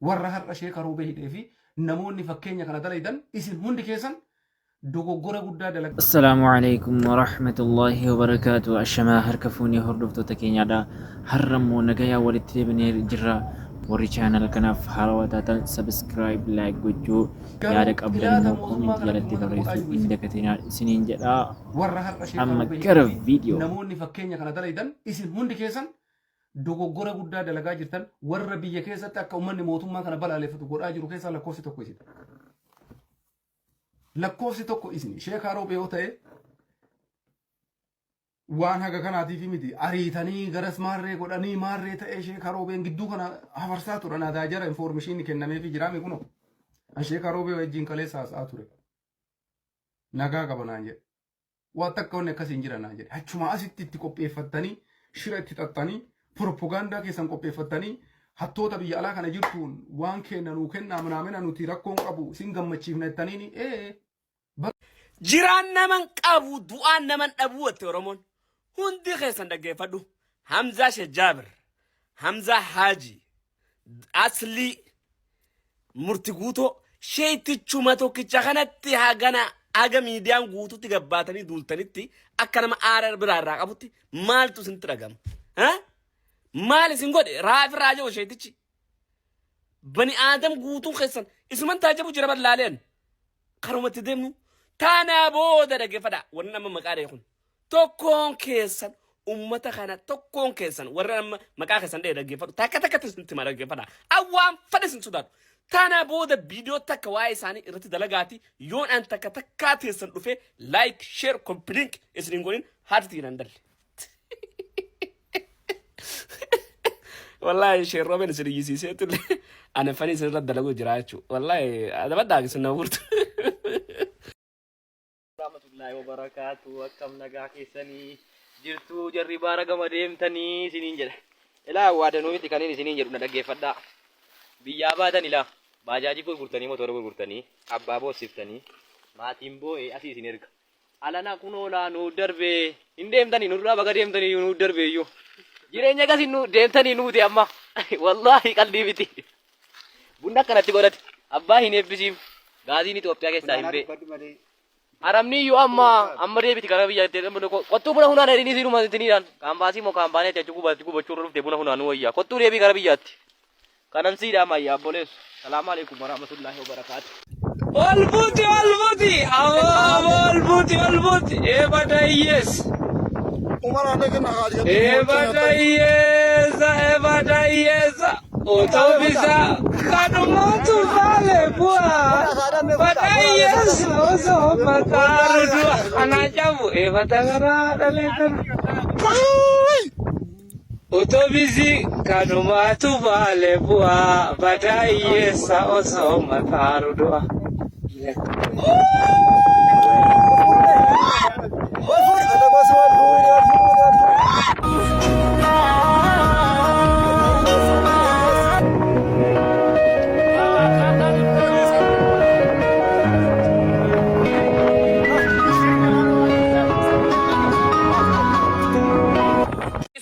Warra har'a Sheeka Roobee hidhee fi namoonni fakkeenya kana dalaydan isin hundi keessan dogoggora guddaa dalagaa Assalaamu alaikum warahmatullaahi wabarakaatu. Ashamaa harka fuunee hordoftoota keenyaadha. Har'a immoo nagayaa walitti deebinee jirra. Warri chaanal kanaaf haarawaa taatan subscribe, like gochuu yaada Garuu qabdan xilaata immoo mootummaa comment kanatti jalatti uummata godhaa barreessuu jiru hin isin. dagatinaa isiniin jedha. Warra har'a Sheeka Amma Roobee hidhee gara fi viidiyoo. namoonni fakkeenya kana dalaydan isin hundi keessan dogoggora guddaa dalagaa jirtan warra biyya keessatti akka uummanni mootummaa kana balaaleffatu godhaa jiru keessaa lakkoofsi tokko isin. Lakkoofsi tokko isin. Sheekaa Roobee yoo ta'e waan haga kanaatiif miti ariitanii garas maarree godhanii maarree ta'ee Sheekaa Roobeen gidduu kana hafarsaa turan aadaa jara infoormishinii kennameefii jiraame kunoo. An Sheekaa Roobee wajjin kaleessa haasa'aa ture. Nagaa qaba naan jedhe. Waa takka wanni akkasii hin jiran naan jedhe. Achumaa asitti itti qopheeffattanii shira itti xaxxanii piropogaandaa keessan qopheeffattanii hattoota biyya alaa kana jirtuun waan kenna nuu kennaa manaamina nuti rakkoon qabu isin gammachiifna jettaniini ee Jiraan naman qabu du'aan naman dhabuu jette Oromoon. Hundi keessan dhaggeeffadhu. Hamzaa Shejaabir, Hamzaa Haaji, Aslii, Murti Guutoo sheeytichuma tokkicha kanatti hagana haga miidiyaan guututti gabbaatanii duultanitti akka nama aara biraa irraa qabutti maaltu isinitti dhagama? Ha? Maal isin godhe? Raafi raaja'u sheeytichi. Bani aadam guutuun keessan isuman taajabu jira ballaaleen. Karumatti deemnu taanaa booda dhaggeeffadha. Wanni amma maqaa dha'e kun. Tokkoon keessan ummata kana tokkoon keessan warra amma maqaa keessan dha'e dhaggeeffadhu. Takka takkatti isinitti hima dhaggeeffadha. Awwaan fadhe isin sodaadhu. Taanaa booda viidiyoo takka waa'ee isaanii irratti dalagaati yoon an takka takkaa teessan dhufee like share complink isin hin godhin haati tiinan dalle. Wallahi sheer roobeen isin iyyisiisee ture. Ana fanii isin irra dalaguu jira jechuudha. Wallahi adabadhaa isin na furtu. Rahmatullahi wabarakaatu akkam nagaa keessanii jirtuu jarri baara gama deemtanii isiniin jedha. Ilaa waadanuu miti kanin isiniin jedhu na dhaggeeffadhaa. Biyyaa baatan ilaa baajaajii gurgurtanii motora gurgurtanii abbaa boossiftanii maatiin boo'ee asii isin erga. Alana kunoo laa nuu darbee hin deemtanii nurraa baga deemtanii nuu darbee iyyuu. Jireenya akkasii nu deemtanii nuuti amma wallaahi qalbii miti. Bunna akkanatti godhate abbaa hin eebbisiif gaaziin Itoophiyaa keessaa hin bee. Arabni iyyuu amma amma deebiti gara biyya itti kottuu buna hunaan jedhanii siinuma itiniidhaan kaampaasii moo kaampaanii achi achi gubachuu irra dhufte buna hunaanuu wayyaa kottuu deebii gara biyyaatti. Kanan siidhaa mayyaa obboleessu. Salaamu alaikum warahmatullahi wabarakaatu. Ol buti ol buti abo abo ol buti ol buti eebada hiyyeessa. Eebada hiyyeessa eebada hiyyeessa otoo bisa kanumatu baale bu'a. Bada hiyyeessa osoo mataaru du'a anaa cabu eebada garaa dhalee kana. Otobisi kanumaatu baale bu'aa badaa hiyyeessa osoo mataaru du'a.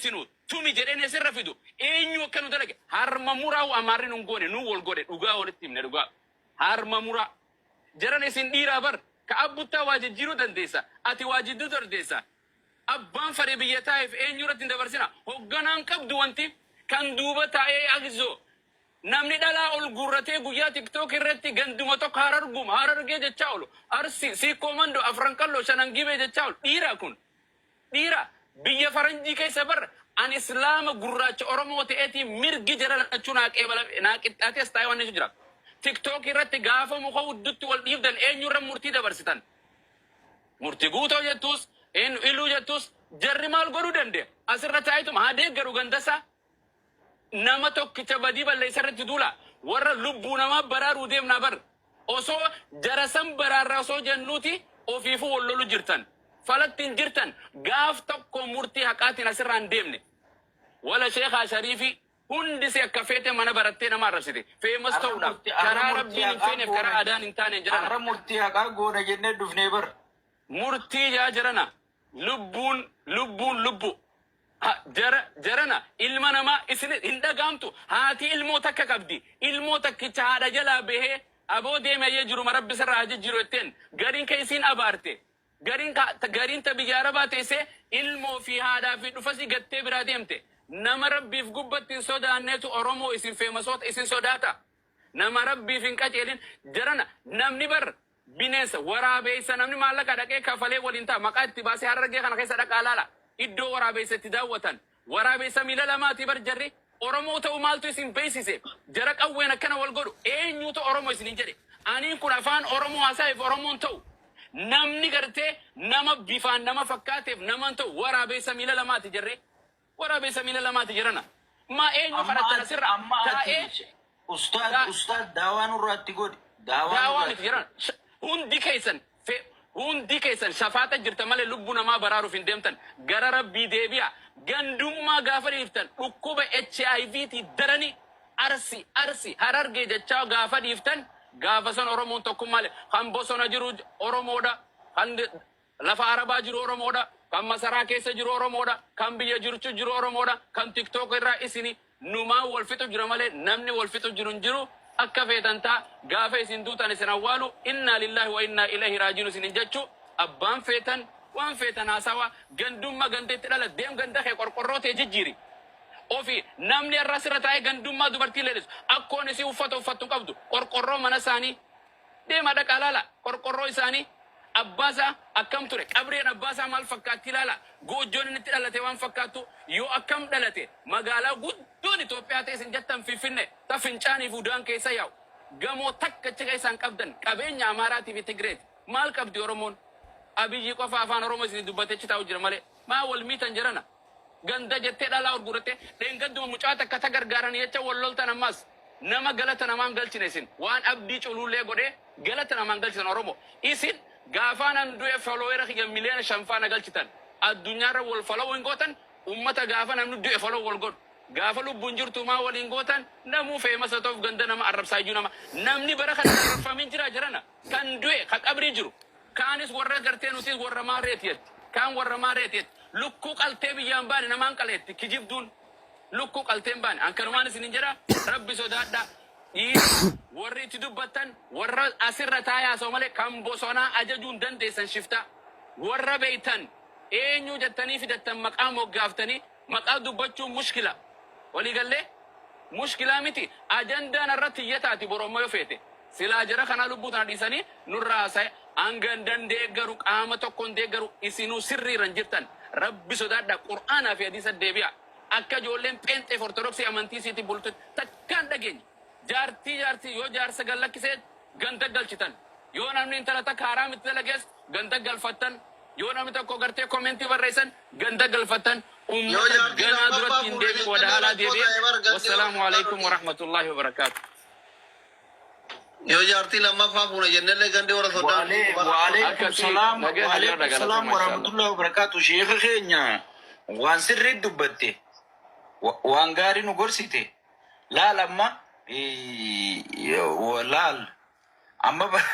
Sinu tumi jedheen asirra fidu eenyu akka nu dalage harma muraa amaarri nun goone nu wal godhe dhugaa walitti himne dhugaa harma muraa jaran isin dhiiraa bar ka abbuttaa waa jijjiiruu dandeessa ati waa jidduu dandeessa abbaan fadhe biyya taa'eef eenyu irratti hin dabarsina hogganaan qabdu wanti kan duuba taa'ee agzoo namni dhalaa ol guurratee guyyaa tiktok irratti ganduma tokko hararguma harargee jechaa oolu arsi siikoo mando afran qalloo shanan gibee jechaa oolu dhiira kun Dhiira biyya faranjii keessa bar an islaama gurraacha oromoo ta'eetii mirgi jara lachuu naa qeebala naa qixxaatee as taa'ee waan jechu jira. TikTok irratti gaafa muka huddutti wal dhiibdan eenyu irra murtii dabarsitan? Murtii guutoo jettus eenyu iluu jettus jarri maal godhuu dande'a? Asirra taa'etuma haa deeggaru gandasaa. Nama tokkicha badii balleessa irratti duula. Warra lubbuu namaa baraaruu deemnaa bar. Osoo jara san baraarra osoo jennuuti ofiifuu wal lolu jirtan. Falatti hin jirtan. Gaaf tokko murtii haqaatiin asirraa hin deemne. Wala sheekaa shariifii hundi si akka feete mana barattee nama arrabsite. Feemas Arra ta'uudhaaf murtii arra karaa murtii rabbiin hin haqaa feeneef karaa goona adaan hin taaneen arra jedhana. murtii haqaa goona jennee dhufnee bar. Murtii yaa jarana lubbuun lubbuun lubbu. Ha, jara jarana ilma namaa isin hin dhagaamtu. Haati ilmoo takka qabdi. Ilmoo takkicha haadha jalaa bahee aboo deemayyee jiruma rabbi sirraa haa jijjiiru jetteen gariin ka isiin abaarte. Gariin ka gariin ta biyya arabaa teessee ilmoo fi haadhaa fi dhufasii gattee biraa deemte. Nama rabbiif gubbatti hin sodaanneetu Oromoo isin feemasoota isin sodaata. Nama rabbiif hin qaceelin jarana namni bar bineensa waraabeessa namni maallaqa dhaqee kafalee waliin ta'a maqaa itti baasee harargee kana keessa dhaqaa laala iddoo waraabeessa itti daawwatan waraabeessa miila lamaati bar jarri Oromoo ta'uu maaltu isin beeksise jara qawween akkana wal godhu eenyuutu Oromoo isiniin jedhe aniin kun afaan Oromoo haasa'eef Oromoon ta'u namni gartee nama bifaan nama fakkaateef naman ta'u waraabeessa miila lamaati jarri Waraabeessa miila lamaati jarana. Maa eenyu Amma kadhattan ati asirra amma ati taa'ee ustaad taa ustaad daawaa nurraatti godhi daawaa daawaa nurraatti miti jarana. Sh- Hundi keessan fe- hundi keessan shafaaxa jirta malee lubbuu namaa baraaruuf hin deemtan. Gara rabbii deebi'a. Gandummaa gaafa dhiiftan dhukkuba HIV ti darani arsi arsi harargee jechaa gaafa dhiiftan gaafa san Oromoon tokkummaa kan bosona jiru Oromoodha. Kan Lafa Arabaa jiru Oromoodha, kan masaraa keessa jiru Oromoodha, kan biyya jirchu jiru Oromoodha, kan TikTok irraa isini numaan wal fixu jira malee namni wal fixu jiru hin jiru. Akka feetan ta'a gaafa isin duutan isin awwaalu innaa lillaahi wa innaa ilayhi raaji'uun isinin jechu abbaan feetan waan feetan haasawa gandumma ganda itti dhala deem ganda kee qorqorroo tee jijjiiri. Ofi namni har'a asirra taa'ee gandummaa dubartii leellisu akkoon isii uffata uffattu hin qabdu qorqorroo mana isaanii Deemaa dhaqaa laala qorqorroo isaanii abbaa isaa akkam ture qabreen abbaa isaa maal fakkaatti ilaala goojjoon inni itti dhalate waan fakkaattu yoo akkam dhalate magaalaa guddoon Itoophiyaa ta'e isin jettan Finfinne ta fincaanii fi udaan keessa yaa'u gamoo takka achi keessaa hin qabdan qabeenya Amaaraatii fi Tigreeti maal qabdi Oromoon Abiyyi qofa afaan Oromoo isin dubbate achi taa'u jira malee maa wal miitan jarana Ganda jettee dhalaa gurgurattee dheengadduma mucaa takka ta gargaaranii jecha wal loltan ammas nama galata namaan galchine isin waan abdii culuullee godhee galata namaan galchitan oromo isin gaafaan an du'e folowera kiyya miliyoona 5 faana galchitan addunyaarra wal follow hin gootan ummata gaafa namni du'e follow wal godhu gaafa lubbuun jirtu maa waliin gootan namuu feemasa ta'uuf ganda nama arrabsaa iyyuu nama namni bara kana hin arrabfamin jira jarana kan du'e ka qabrii jiru Kaanis warra gartee nutis warra maarreeti jetti. Kaan warra maarreeti jetti. Lukkuu qaltee biyyaan baane namaan qaleetti kijibduun. Lukkuu qaltee hin baane. An kanumaan isinin jedha rabbi sodaadhaa. Dhiira warri itti dubbattan warra asirra taa'ee haasa'u malee kan bosonaa ajajuu hin dandeessan shiftaa. Warra beektan eenyu jettanii fidattan maqaa moggaaftanii maqaa dubbachuun mushkila. Walii gallee? Mushkilaa miti. Ajandaan har'a tiyya taati boru ammoo yoo feete. Silaa jara kanaa lubbuu tana dhiisanii nurraa haasa'e an gandan deeggaru qaama tokkon deeggaru isinuu sirriirra hin jirtan rabbi sodaadhaa qur'aanaa fi hadiisa deebi'a akka ijoolleen pheenxeef ortodoksii amantii isiitiin bultutti takkaa hin dhageenye jaartii jaartii yoo jaarsa gad lakkisee ganda galchitan yoo namni intala takka haraam itti dalagees ganda galfattan yoo namni tokko gartee komentii barreessan ganda galfattan Yoo ummata jaartii ganaa lammaffaa duratti hin fuudhe deebi'u jettanii wadahaalaa rakkoo deebi'e ta'e bar gandi warra wassalaamu soddaa alaikum nuti. warahmatullaahi wabarakaatu. Yoo jaartii lammaffaa fuune jennellee gandi warra soddaa nuti Waale- bar rakkoo ta'e. Waalaikum Akkasii salaam nagaa waalaikum jiraadha salaam galatoomaa inshallah. warahmatullahi wabarakatuh sheekha keenya waan sirrii dubbatte wa- waan gaarii nu gorsite laal amma eh, laal amma ba-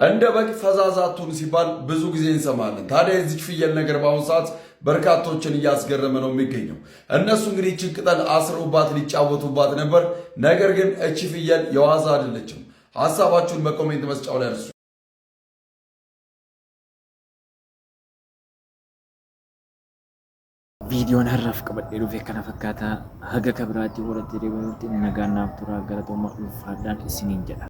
እንደ በግ ፈዛዛ አትሁን ሲባል ብዙ ጊዜ እንሰማለን። ታዲያ የዚች ፍየል ነገር በአሁኑ ሰዓት በርካቶችን እያስገረመ ነው የሚገኘው። እነሱ እንግዲህ እችን ቅጠል አስረውባት ሊጫወቱባት ነበር። ነገር ግን እቺ ፍየል የዋዛ አይደለችም። ሀሳባችሁን በኮሜንት መስጫው ላይ አድርሱ። Viidiyoon har'aaf qabadhee dhufe kana fakkaata. Haga ka biraatiin walitti deebinutti nagaan naaf turaa galatoomaa ulfaadhaan isiniin jedha.